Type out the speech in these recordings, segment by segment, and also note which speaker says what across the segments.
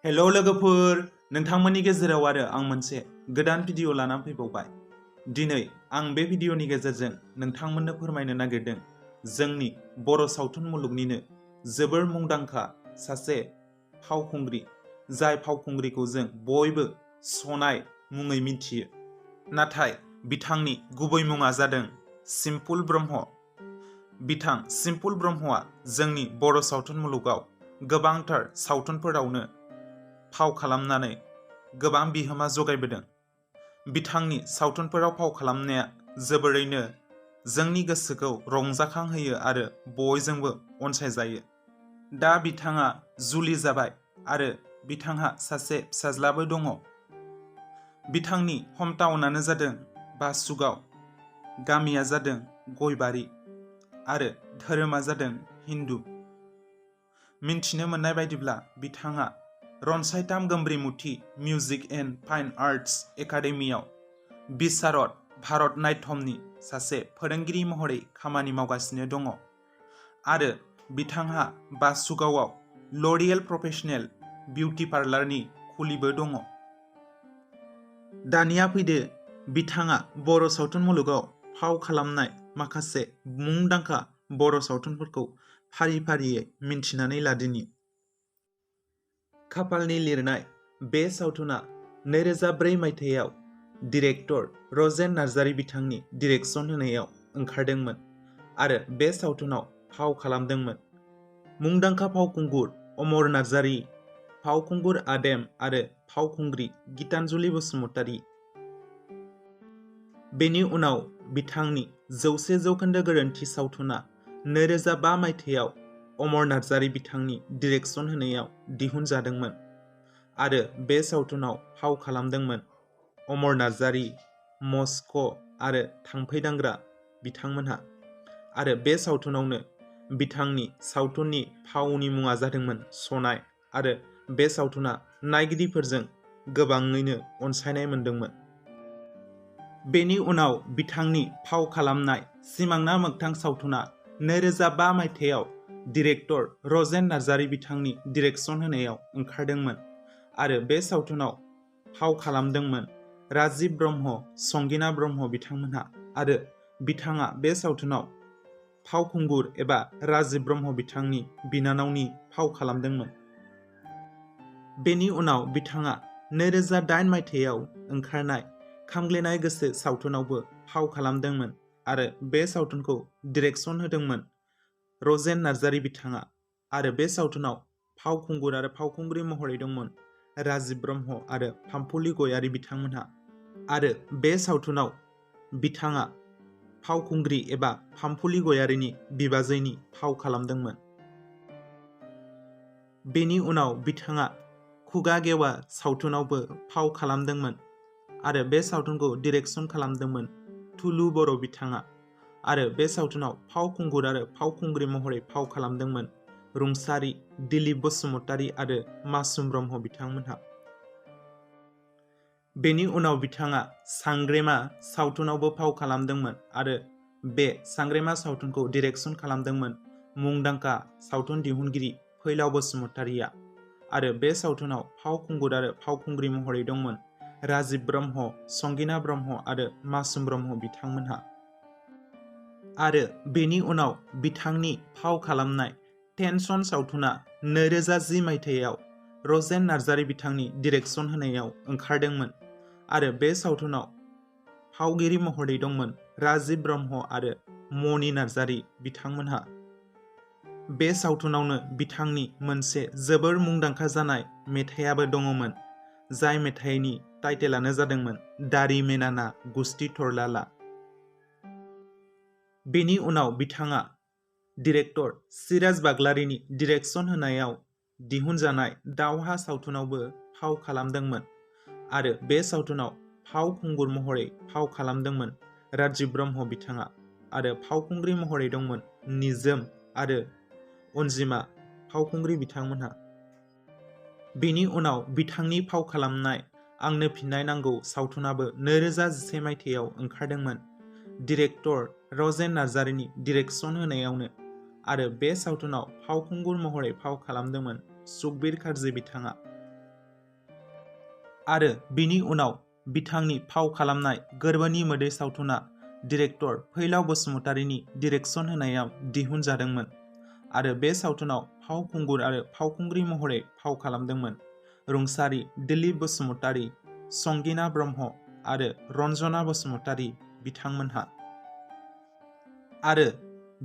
Speaker 1: हेल' लोगोफोर, नोंथांमोननि गेजेराव आरो आं मोनसे गोदान भिडिअ लानानै फैबावबाय। दिनै आं बे भिडिअनि गेजेरजों नोंथांमोननो फोरमायनो नागिरदों जोंनि बर' सावथुन मुलुगनिनो जोबोर मुंदांखा सासे फावखुंग्रि, जाय फावखुंग्रिखौ जों बयबो सनाय मुङै मिथियो। नाथाय बिथांनि गुबै मुङा जादों सिम्पुल ब्रह्म। बिथां सिम्पुल ब्रह्मआ जोंनि बर' सावथुन मुलुगाव गोबांथार सावथुनफोरावनो फाव खालामनानै गोबां बिहोमा जगायबोदों। बिथांनि सावथुनफोराव फाव खालामनाया जोबोरैनो जोंनि गोसोखौ रंजाखांहोयो आरो बयजोंबो अनसायजायो। दा बिथाङा जुलि जाबाय आरो बिथांहा सासे फिसाज्लाबो दङ। बिथांनि हमटाउनानो जादों बासुगाव, गामिया जादों गयबारि आरो धोरोमा जादों हिन्दु। मिन्थिनो मोननाय बायदिब्ला बिथाङा रनसायथाम गोमब्रिमुथि मिउजिक एन्ड फाइन आर्टस एकाडेमियाव बिशारद भारत नाट्यमनि सासे फोरोंगिरि महरै खामानि मावगासिनो दङ आरो बिथांहा बासुगावआव ल'रियेल प्रफेसनेल बिउटि पार्लारनि खुलिबो दङ। दानिया फैदो बिथाङा बर' सावथुन मुलुगाव फाव खालामनाय माखासे मुंदांखा बर' सावथुनफोरखौ फारि फारियै मिन्थिनानै लादिनि। खाफालनि लिरनाय बे सावथुना 2004 मायथाइयाव डिरेक्टर रजेन नार्जारी बिथांनि डिरेक्सन होनायाव ओंखारदोंमोन आरो बे सावथुनाव फाव खालामदोंमोन मुंदांखा फावखुंगुर अमर नार्जारी, फावखुंगुर आदेम आरो फावखुंग्रि गीतानजलि बसुमतारी। बेनि उनाव बिथांनि 100 जौखोन्दो गोरोन्थि सावथुना 2005 मायथाइयाव अमर नार्जारी बिथांनि डिरेक्सन होनायाव दिहुनजादोंमोन आरो बे सावथुनाव फाव खालामदोंमोन अमर नार्जारी, मस्क' आरो थाम्फै दांग्रा बिथांमोनहा। आरो बे सावथुनावनो बिथांनि सावथुननि फावनि मुङा जादोंमोन सनाय आरो बे सावथुना नायगिरिफोरजों गोबाङैनो अनसायनाय मोनदोंमोन। बेनि उनाव बिथांनि फाव खालामनाय सिमांना मोगथां सावथुना 2005 मायथाइयाव डिरेक्टर रजेन नार्जारी बिथांनि डिरेक्सन होनायाव ओंखारदोंमोन आरो बे सावथुनाव फाव खालामदोंमोन राजिब ब्रह्म, संगिना ब्रह्म बिथांमोनहा आरो बिथाङा बे सावथुनाव फावखुंगुर एबा राजिब ब्रह्म बिथांनि बिनानावनि फाव खालामदोंमोन। बेनि उनाव बिथाङा 2008 मायथाइयाव ओंखारनाय खामग्लिनाय गोसो सावथुनावबो फाव खालामदोंमोन आरो बे सावथुनखौ डिरेक्सन होदोंमोन रजेन नार्जारी बिथाङा आरो बे सावथुनाव फावखुंगुर आरो फावखुंग्रि महरै दंमोन राजिब ब्रह्म आरो फाम्फुलि गयारी बिथांमोनहा आरो बे सावथुनाव बिथाङा फावखुंग्रि एबा फाम्फुलि गयारीनि बिबाजैनि फाव खालामदोंमोन। बेनि उनाव बिथाङा खुगा गेवा सावथुनावबो फाव खालामदोंमोन आरो बे सावथुनखौ डिरेक्सन खालामदोंमोन थुलु बर' बिथाङा आरो बे सावथुनाव फावखुंगुर आरो फावखुंग्रि महरै फाव खालामदोंमोन रुंसारि, दिलीप बसुमतारी आरो मासुम ब्रह्म बिथांमोनहा। बेनि उनाव बिथाङा सांग्रेमा सावथुनावबो फाव खालामदोंमोन आरो बे सांग्रेमा सावथुनखौ डिरेक्सन खालामदोंमोन मुंदांखा सावथुन दिहुनगिरि फैलाव बसुमतारीया आरो बे सावथुनाव फावखुंगुर आरो फावखुंग्रि महरै दंमोन राजिब ब्रह्म, संगिना ब्रह्म आरो मासुम ब्रह्म बिथांमोनहा। आरो बेनि उनाव बिथांनि फाव खालामनाय टेनसन सावथुना 2010 मायथाइयाव रजेन नार्जारी बिथांनि डिरेक्सन होनायाव ओंखारदोंमोन आरो बे सावथुनाव फावगिरि महरै दंमोन राजिब ब्रह्म आरो मनि नार्जारी बिथांमोनहा। बे सावथुनावनो बिथांनि मोनसे जोबोर मुंदांखा जानाय मेथाइयाबो दङमोन, जाय मेथाइनि टाइटेलानो जादोंमोन दारि मेनाना गुस्ति थरलाला। बेनि उनाव बिथाङा डिरेक्टर सिराज बाग्लारिनि डिरेक्सन होनायाव दिहुनजानाय दावहा सावथुनावबो फाव खालामदोंमोन आरो बे सावथुनाव फावखुंगुर महरै फाव खालामदोंमन राजिब ब्रह्म बिथाङा आरो फावखुंग्रि महरै दंमोन निजोम आरो अनजिमा फावखुंग्रि बिथांमोनहा। बेनि उनाव बिथांनि फाव खालामनाय आंनो फिननाय नांगौ सावथुनाबो 2011 मायथाइयाव ओंखारदोंमोन डिरेक्टर रजेन नार्जारीनि डिरेक्सन होनायावनो आरो बे सावथुनाव फावखुंगुर महरै फाव खालामदोंमोन सुखबीर कार्जी बिथाङा। आरो बिनि उनाव बिथांनि फाव खालामनाय गोरबोनि मोदै सावथुना डिरेक्टर फैलाव बसुमतारीनि डिरेक्सन होनायाव दिहुनजादोंमोन आरो बे सावथुनाव फावखुंगुर आरो फावखुंग्रि महरै फाव खालामदोंमोन रुंसारि दिलीप बसुमतारी, संगिना ब्रह्म आरो रन्जना बसुमतारी बिथांमोनहा। आरो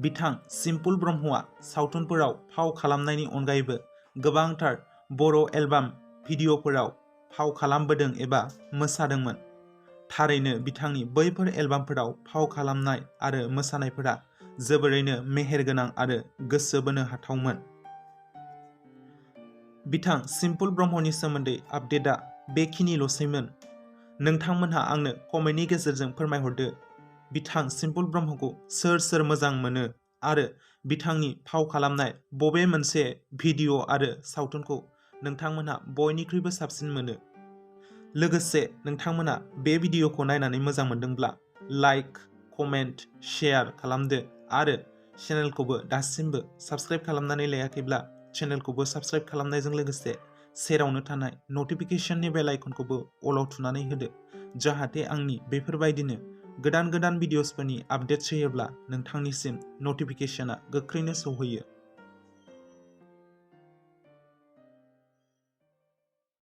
Speaker 1: बिथां सिम्पुल ब्रह्मआ सावथुनफोराव फाव खालामनायनि अनगायैबो गोबांथार बर' एलबाम भिडिअ'फोराव फाव खालामबोदों एबा मोसादोंमोन। थारैनो बिथांनि बैफोर एलबामफोराव फाव खालामनाय आरो मोसानायफोरा जोबोरैनो मेहेरगोनां आरो गोसो बोनो हाथावमोन। बिथां सिम्पुल ब्रह्मनि सोमोन्दै आपडेटआ बेखिनिल'सैमोन। नोंथांमोनहा आंनो कमेन्टनि गेजेरजों फोरमायहरदो बिथां सिम्पुल ब्रह्मखौ सोर सोर मोजां मोनो आरो बिथांनि फाव खालामनाय बबे मोनसे भिडिअ' आरो सावथुनखौ नोंथांमोनहा बयनिख्रुइबो साबसिन मोनो। लोगोसे नोंथांमोना बे भिडिअ'खौ नायनानै मोजां मोनदोंब्ला लाइक, कमेन्ट, शेयार खालामदो आरो चेनेलखौबो दासिमबो साबस्क्राइब खालामनानै लायाखैब्ला चेनेलखौबो साबस्क्राइब खालामनायजों लोगोसे सेरावनो थानाय नटिफिकेशननि बेल आइकनखौबो अलाव थुनानै होदो जाहाथे आंनि बेफोरबायदिनो गोदान भिडिअसफोरनि आपडेट्स होयोब्ला नोंथांनिसिम नटिफिकेशना गोख्रैनो सौहैयो।